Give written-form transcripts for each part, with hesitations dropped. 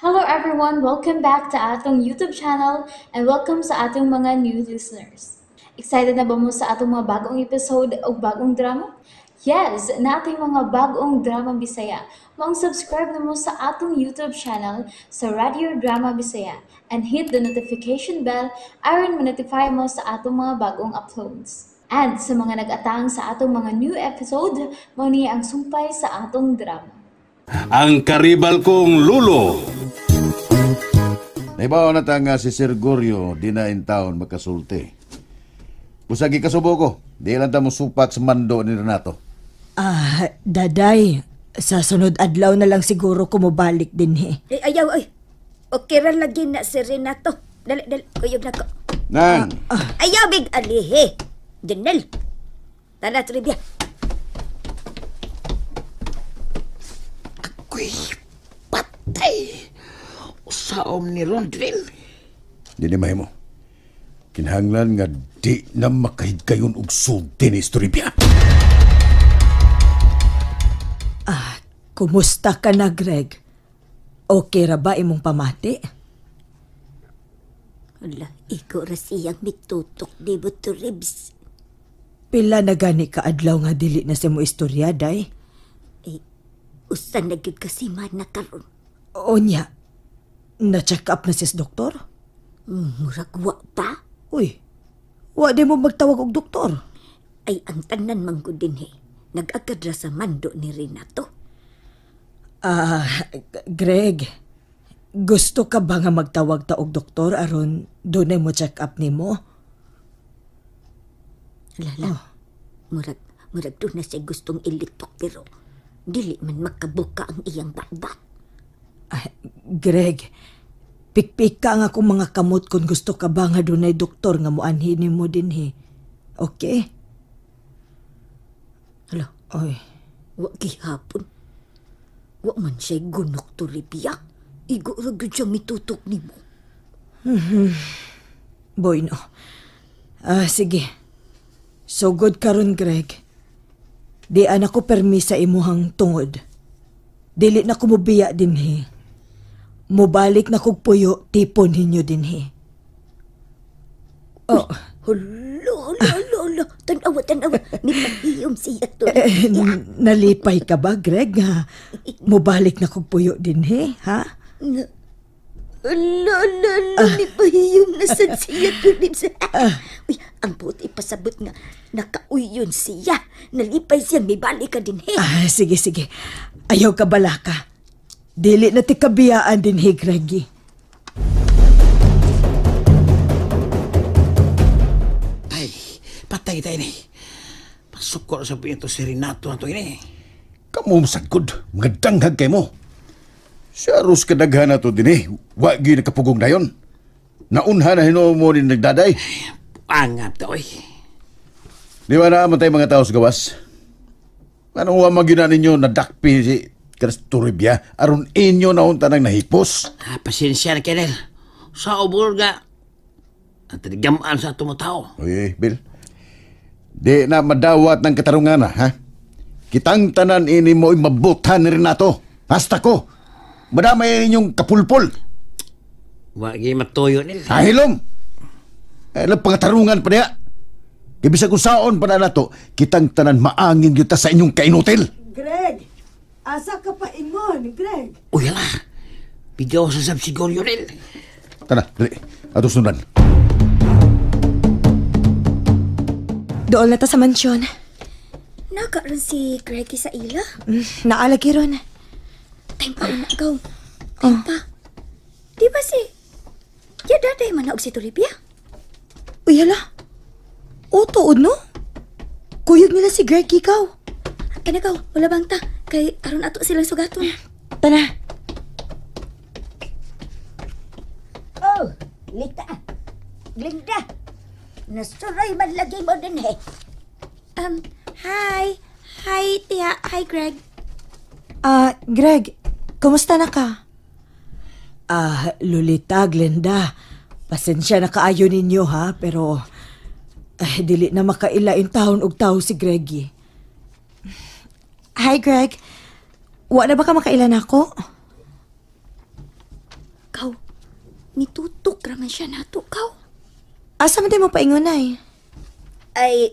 Hello everyone! Welcome back to atong YouTube channel and welcome sa atong mga new listeners. Excited na ba mo sa atong mga bagong episode o bagong drama? Yes! Nating mga bagong drama Bisaya. Maong subscribe na mo sa atong YouTube channel sa Radio Drama Bisaya and hit the notification bell aron ma-notify mo sa atong mga bagong uploads. And sa mga nag-atang sa atong mga new episode, mao ni ang sumpay sa atong drama. Ang karibal kong lulo. Naibaw na ta nga si Sir Gorio di na in town makasulti. Usagi kasubo ko, di lang ta mo supak sa mando ni Renato. Ah, daday, sa sunod adlaw na lang siguro kumubalik din he. Ay, ayaw, ay. Okay ra lagi na si Renato. Dali, dali, kuyog na ko. Nang, Ayaw, big alihi. Janel. Tara, Trivia. Ako'y patay. Usaom ni Rondril. Di ni mahimo. Kinahanglan nga di na makahigkayon og sulti ni Istoribia. Ah, kumusta ka na, Greg? Okay ra ba imong pamati? Hala, ikaw ra siyang mitutok di mo to ribs. Pila na gani ka adlaw nga dili na sa mo istorya, day? Ay, usan na gyud kasi man na karon. Onya, na-check up na sis doktor? Murag wa pa. Uy, wa di mo magtawag og doktor. Ay, ang tanan man gud din he. Nag-agad ra sa mando ni Renato. Ah, Greg, gusto ka ba nga magtawag ta og doktor aron dunay mo check up nimo? Lala, murag doon na siya gustong ilitok pero dili man makabuka ang iyang batbat. Ah, Greg, pikpik ka nga akong mga kamot kung gusto ka ba nga dunay doktor nga moanhin nimo dinhi. Okay? Hala, Oy. wa gihapon. Wa man siya gunok to Ribia. Igo ra gyud siya mitutok nimo. Boy, no. Ah, sige. Sugod karon, Greg. Di ana ko permi sa imuhang tungod. Dili na ko mobiya dinhi. Mobalik na kog puyo, tipon ninyo dinhi. Oh, Hulo, hulo, hulo, hulo. Tanawa, tanawa. May pahiyom siya to. Eh, nalipay ka ba, Greg? Ha? Mobalik na kog puyo dinhi, ha? Hulo, hulo, hulo. May pahiyom na sad siya to. Uy, ang puti pasabot nga. Nakauyon siya. Nalipay siya, may balik ka dinhi. Ah, sige, sige. Ayaw ka balaka. Dili na ti kabiyaan dinhi, Greggy. Ay, patay tayo ni. Pasukor sa pinto si Renato na to ini. Kamu masagkod, mga danghag kay mo. Siya ros kadaghan na to din eh. Wa gyud nakapugong na yon. Naunha na hinuo mo ni nagdaday. Angap ta, oy. Di ba na tayo mga tao sa gawas? Anong wa magyuna ninyo nadakpi si Toribia aron inyo naunta nang nahipos? Ah, pasensya na, Kenel. Sa oburga, at gamaan sa atong tao. Oy, Bill. Di na madawat ng katarungan, ha? Kitang tanan ini mo'y mabuthan ni Renato. Hasta ko. Madamay ninyong kapulpul. Wagi matuyo nila. Ahilom! Ay, alam, pangatarungan pa niya. Ibig kung saon pa na nato, kitang tanan maangin yun ta sa inyong kainutil. Greg! Asa ka pa ingon, Greg? Uy, hala. Bigaw sa sab siguro yun. Tana, dali. Ato sundan. Dool na ta sa mansyon. Nakaroon si Greggy sa ila. Naalagi ron. Time pa una, gaw. Time pa. Di ba si... Ya, daday man na og si Toribia. Uy, hala. O, tuod, no? Kuyog nila si Greg, ikaw. Kaya gaw, wala bang ta? Kay aron ato silang sugaton. Tana. Oh, Lita. Glinda. Nasuray man lagi mo din eh. Hi. Hi, Tia. Hi, Greg. Ah, Greg, kumusta na ka? Ah, Lolita, Glenda. Pasensya na kaayo ninyo ha, pero dili na makaila in taon og tao si Greggy. Hi, Greg. Wa na ba ka makailan ako? Kaw, nitutok raman siya nato, kaw. Asa man mo paingon ay? Ay,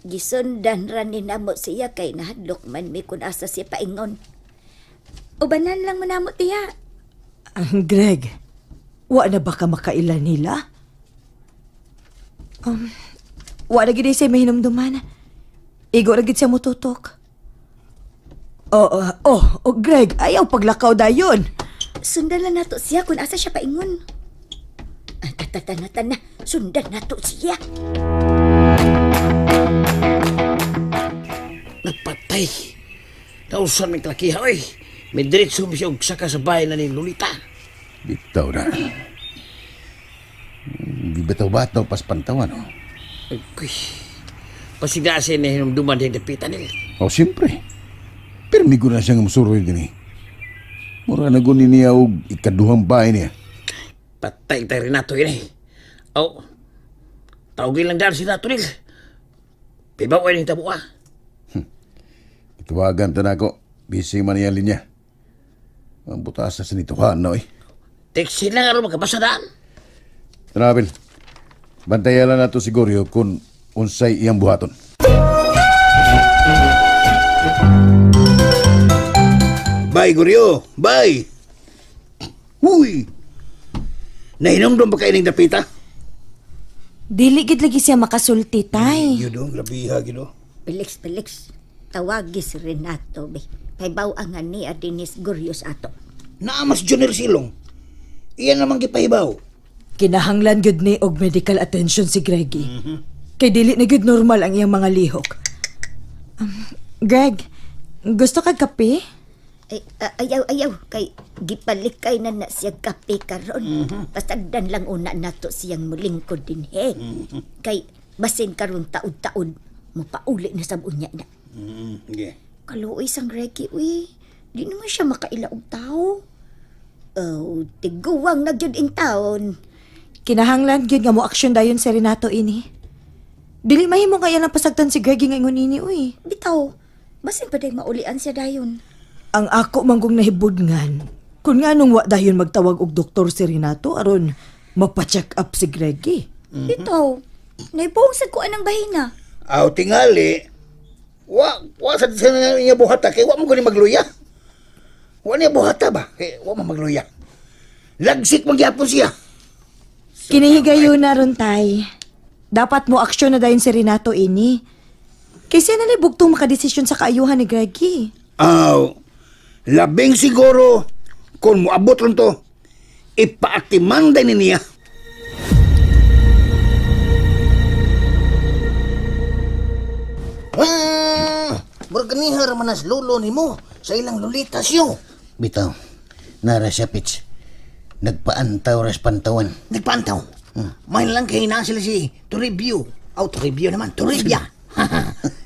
gisundan ra ni namo siya kay nahadlok man mi kun asa siya paingon. Ubanan lang mo namo tiya. Greg, wa na ba ka makaila nila? Wa na gid siya mahinumduman. Igo ra gid siya motutok. Oh, Greg, ayaw paglakaw dayon. Sundan lang nato siya kung asa siya paingon. Tana, sundan nato siya. Napatay. Nausan may kalakiha, oy. May diretso mo siya og saka sa bahay na ni Lolita. Bitaw na. Bitaw-bataw pas pantawan, oh. Ay, pasigase na hinumduman din dapitan nila. Oh, siyempre. Pero migo na siyang musuroy din eh. Mura na gunin niya og ikaduhang bahay niya. Patay tayo Renato yun eh. Oh, tawagin lang dahil si Renato nil. Pibaw ay nang tabuha. Itawagan ta na ako. Busy man niya linya. Ang butasa sa nituhan na eh. Teksi lang aron magkabasa daan. Travel. Bantayan lang nato siguro kung unsay iyang buhaton. Bye, Goryo. Bye. Uy! Nahinomdom ba kayo ng dapita? Dili gid lagi siya makasulti, tay. Yun do, grabe ha, gino. Felix, tawagi si Renato, be. Pahibaw ang ni Adinis Goryo sa ato. Naamas Junior Silong. Iyan namang gipahibaw. Kinahanglan gud ni og medical attention si Greggy. Mm-hmm. Kay dili na gud normal ang iyang mga lihok. Greg, gusto kag kape? Ay, ayaw, kay gipalikay na siya kape karon. Mm-hmm. Pasagdan lang una nato siyang mulingkod din he. Mm-hmm. Kay basin karon taud-taud mopauli na sab unya na. Mm-hmm. Yeah. Kaluoy sang Reggie, uy. Di naman siya makaila og tao. Oh, tiguwang na gyud in taon. Kinahanglan gyud nga mo aksyon dayon si Renato ini. Dili mahimo nga ilang pasagdan si Greggy nga ingon ini, uy. Bitaw, basin pa day maulian siya dayon. Ang ako manggong nahibudngan, kung nga nung wa dayon magtawag og doktor si Renato aron mapa-check up si Greggy. Mm-hmm. Bitaw, naibuong sa kuan ang bahina. Aw, tingali, wa sa niya buhata kay wa mo gani magluya. Wa niya buhata ba? Kay wa mo magluya. Lagsik magyapon siya. Kinihigayon na ron, tay. Dapat mo aksyon na dayon si Renato ini. Kaysa na bugtong makadesisyon sa kaayuhan ni Greggy. Aw, labing siguro kung moabot ron to, ipaatiman din niya. Murag ganiha ra man as lolo nimo sa ilang Lolita siyo. Bitaw, nara siya, Pitch. Nagpaantaw ras pantawan. Nagpaantaw? May lang kay na sila si Toribio. Aw, Toribio naman, Toribia.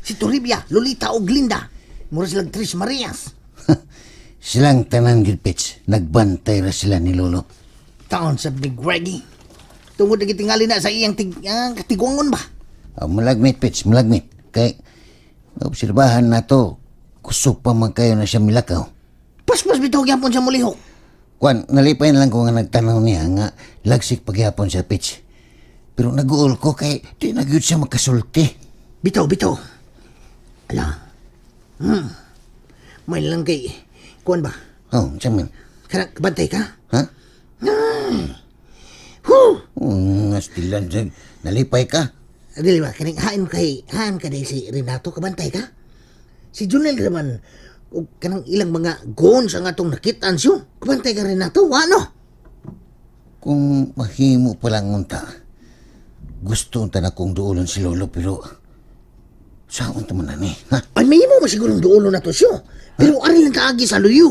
Si Toribia, Lolita o Glinda. Mura silang Tres Marias. Silang tanan gid, Pitch. Nagbantay ra sila ni Lolo. Taon sa ni Greggy. Tungod na gitingali na sa iyang katiguangon ba? Oh, malagmit, Pitch, malagmit. Kay obserbahan na to, kusog pa man kayo na siya milakaw. Paspas bitaw gyapon siya mulihok. Kwan, nalipay na lang ko nga nagtanaw niya nga lagsik pagyapon siya, Pitch. Pero nag-uol ko kay di na gyud siya makasulti. Bitaw, bitaw. Ala. May lang kay kuan ba? Oh, siya man. Kanang bantay ka? Ha? Huh! Astilan siya. Nalipay ka? Dili ba, kaning hain ka day si Renato, kabantay ka? Si Junel naman, o kanang ilang mga goons ang atong nakitaan siyo. Kabantay ka, Renato, ano? Kung mahimo pa lang unta, gusto unta na kong duolon si Lolo, pero saan unta man na ni, ha? Ay, mahimo mo sigurong duolon na to siyo. Pero ari lang kaagi sa luyo.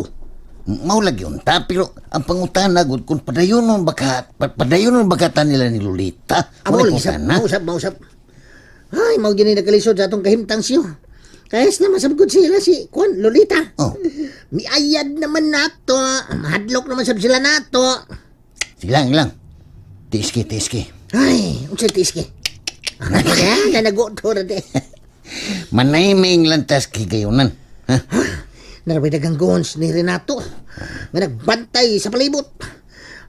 Maulagi unta, pero ang pangutana, gud, kung padayonon baka, padayonon baka nila ni Lolita. Mausap, mausap. Ay, mao gini nakalisod sa atong kahimtang siyo. Kayas na masabgod sila si Juan Lolita. Oh. Miayad naman nato. Mahadlok naman sab sila nato. Sige lang, lang. Tiiski, tiiski. Ay, unsa tiiski? Ay, nanagoto ra de. Manay may lantas kay gayunan. Ha? Narabay dagang gons ni Renato. Nga nagbantay sa palibot.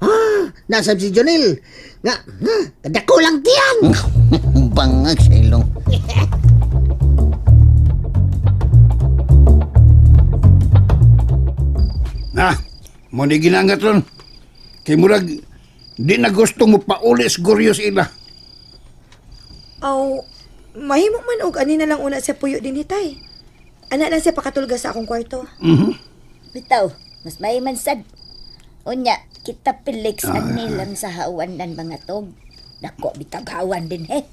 Ah, nasab si Jonel. Nga, kadako lang tiyan. Bangag sa ilong. Na, mo ni ginangat ron. Kay murag, di na gusto mo pauli siguro ila. Aw, mahimo man og ani na lang una sa puyo din hitay. Ana lang siya pakatulga sa akong kwarto. Bitaw, mas may man sad. Unya, kita Felix ani lang sa hawan nan mga tog. Dako bitag hawan din he.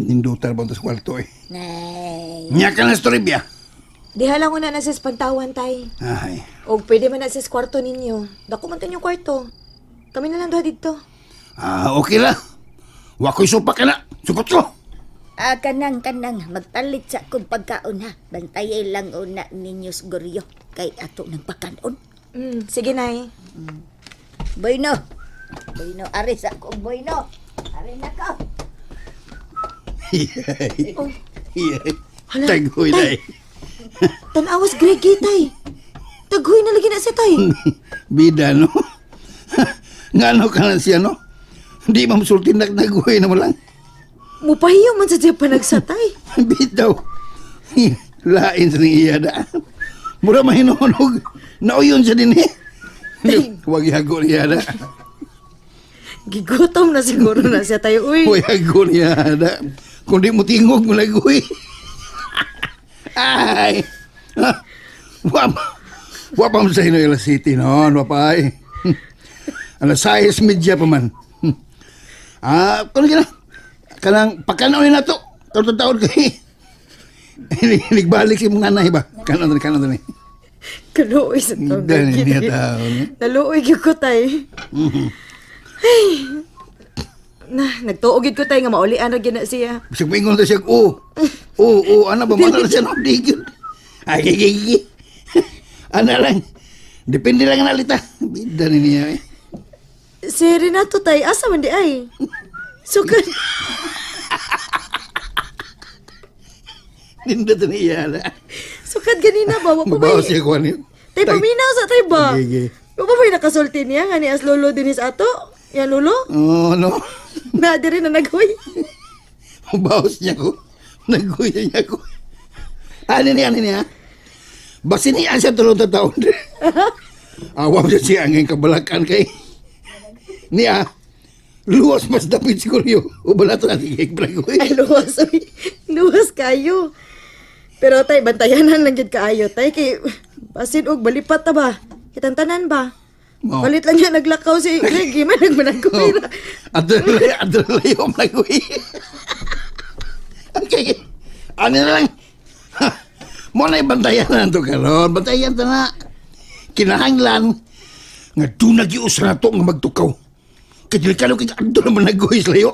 Indutar ba sa kwarto eh. Nay. Nya ka na storibya. Diha lang una na siya sa pantawan, tay. Ay. Og pwede man na siya sa kwarto ninyo. Dako man to inyong kwarto. Kami na lang duha didto. Ah, okay lang. Wa ko'y supa ka na. Sukot ko. Ah, kanang magpalit sa akong pagkaon ha. Bantayay lang una ninyo siguro kay ato ng pakanon. Sige, Nay. Bueno. Bueno, ari sa akong bueno. Ari na ko. Oh. Hala, Taghoy tay. na eh. Tanawas Greg tay. Taghoy na lagi na siya, tay. Bida, no? Ngano ka na siya, no? Di mamsulti nagnaguhoy na mo lang. Mupahiyo man sa siya panagsatay. Bitaw. Lain sa iya da. Mura mahinunog. Nauyon siya din eh. Huwag yago niya da. Gigutom na siguro na siya tayo. Uy. Huwag yago niya da. Kung di mo tingog mo lagoy. Ay. Wa pa mo sa Hinoyla City noon. Wa pa ay. Alas 6:30 pa man. Ah, kuno gina. Kanang pagkanaon na to. Taon-taon kay. Nagbalik si mga nanay ba? Kanon ni. Kaluoy sa taon. Dali niya taon. Naluoy gyud ko tay. Ay. Na, nagtuo gyud ko tay nga maulian ra gyud na siya. Bisag moingon ta siya, oh. Oh, ana ba man siya no di gyud. Ay, ay, ay. Ana lang. Depende lang na lita. Bida ni niya eh. Si Renato tay, asa man di ay? Sukad. Nindot ni iya na. Sukad ganina ba? Wa pa Mabaw may- siya kuha niyo. Tay, paminaw sa tay ba? Sige. Wa pa may nakasulti niya nga ni as lolo dinis ato? Yan lolo? Oh, no. Na, diri na naghoy. Mabawas niya ko. Naghoy niya ko. Ano niya? Basin niya siya tulong taon. Awa siya siya ang kabalakan kay. Niya, luwas mas dapit siguro yun. Ubala to natin kay Bragoy. Ay, luwas. Uy. Luwas kayo. Pero tay, bantayanan lang gyud kaayo tay. Kay, basin og balipat ta ba? Kitantanan ba? Oh. Palit lang niya naglakaw si Greg. Man, nagmanagkuwi na. Adalay yung nagkuwi. Okay. Ano na lang? Mo na bantayan na ito karon. Bantayan ta na. Kinahanglan nga dunag iusa na to nga magtukaw. Kay delikado kayo. Adto naman nagkuwi sa layo.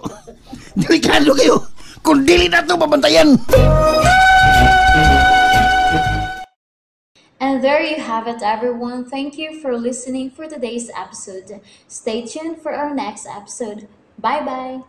Delikado kayo. Kung dili na ito pabantayan. And there you have it, everyone. Thank you for listening for today's episode. Stay tuned for our next episode. Bye-bye.